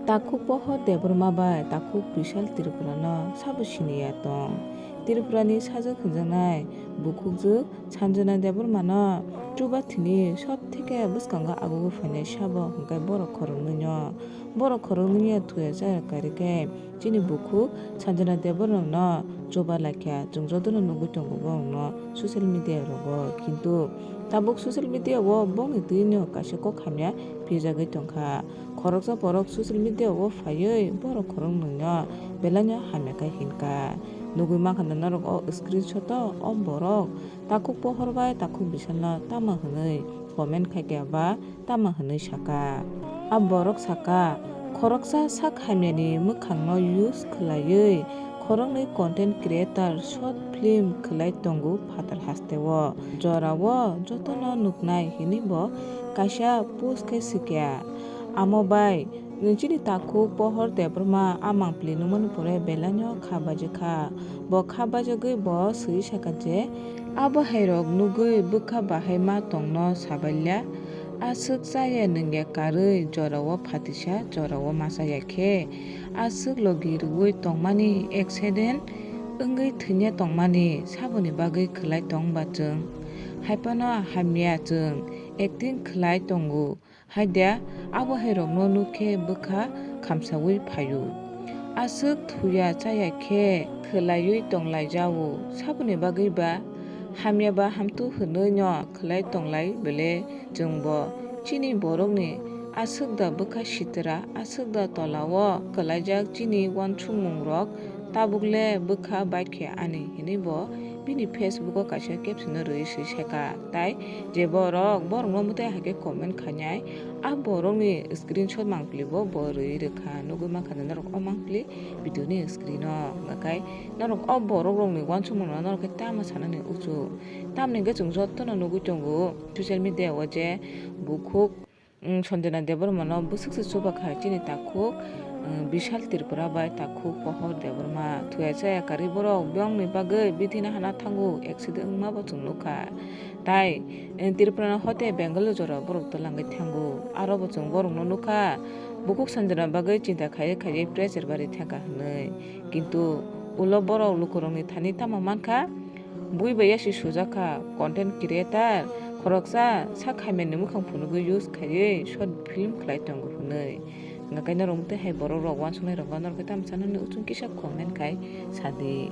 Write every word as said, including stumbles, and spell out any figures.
Takhuk Pohor Debbarma bai Takhuk Bishal Tripurano sabo siniya tong? Tripurani sajwk hwnjaknai bukhukjwk Sanjana Debbarmano chubathwini sot theke bwskango agugwi phainai sabo hwnkhe borok khoroknwino. Borok khoroknwino thuya chaya karwi khe chini bukhuk Sanjana Debbarmano chuba laikha, chwng jotono nugwi tongo borokno social media rogo. Kintu tabuk social media o bongni twino kaisa kok hamya phijagwi tongkha. Khoroksa borok social media o phaiwi borok khoroknwino belaino hamya khe hinkha. Nugwi mankha norok o screenshot o, o borok Takhuk Pohor bai Takhuk Bishalno tamo hwnwi comment khaikha ba tamo hwnwi sakha. A borok sakha, khoroksa sak hamyani mwkhangno use khwlaiwi khoroknwi content creator short film khwlai tongo phatar hasteo. Jorao jotono nuknai hinwi bo kaisa post khe swikha. Amo bai chini Takhuk Pohor Debbarma a mangpili nukmani pore belaino kha bajikha. Bo kha bajagwi bo swi sakha je, abo hairok nugwi bwkha bahai ma tongno sabailya. Aswk chaya nungya karwi jorao phatisa, jorao machaya khe aswk logi rwui tongmani, accident wngwi thwina tongmani saboni bagwi khwlai tongba chwng? Haiphano hamya chwng acting khwlai tongo. Haida abo hairokno nukhe bwkha khamsaui phaio. Aswk thuya chaya khe khwlaiwi tonglaijao. Saboni bagwi ba hamya ba hamtwi hwnwino khwlai tonglai bele chwngbo? Chini borokni aswk da bwkha sitra, aswk da tolao kwlaijak chini uansukmungrok, tabukle bwkha baikhe ani hinwi bo bini Facebook o kaisa caption no rwui swi sakha. Tai je borok, borokno mwtai hai khe comment khainai, a borokni screenshot mangpili bo, bo rwui rwkha. Nugwi mankha norok o mangpili video ni screen o. Hwnkhe norok o borok rokni uansukmung no norok khe tamo sanani uchu? Tamni hwnkhe chwng jotono nugwi tongo social media o je bukhuk, mm, Sanjana Debbarma no bwswk se chuba kha chini Takhuk, mm, Bishal Tripura bai Takhuk Pohor Debbarma. Thuya chaya karwi borok bongni bagwi bithi nahana thango, accident wngma bo chwng nukha. Tai, eh, Tripura no hote Bengaluru jora borok twlangwi thango. Aro bo chwng borok no nukha, bukhuk Sanjana bagwi chinta khaiwi khaiwi pressure barwi thangkha hwnwi. Kintu ulo borok lukurokni thani tamo mankha, bui bai yasi sujakha, content creator, khoroksa sak hamyani mwkhang phunugwi use khaiwi short film khlai tongo hwnwi. Hwnkhe norok tei hai borok rok uansuknai rok norok khe tamo sanani uchung kisa comment khai sadi.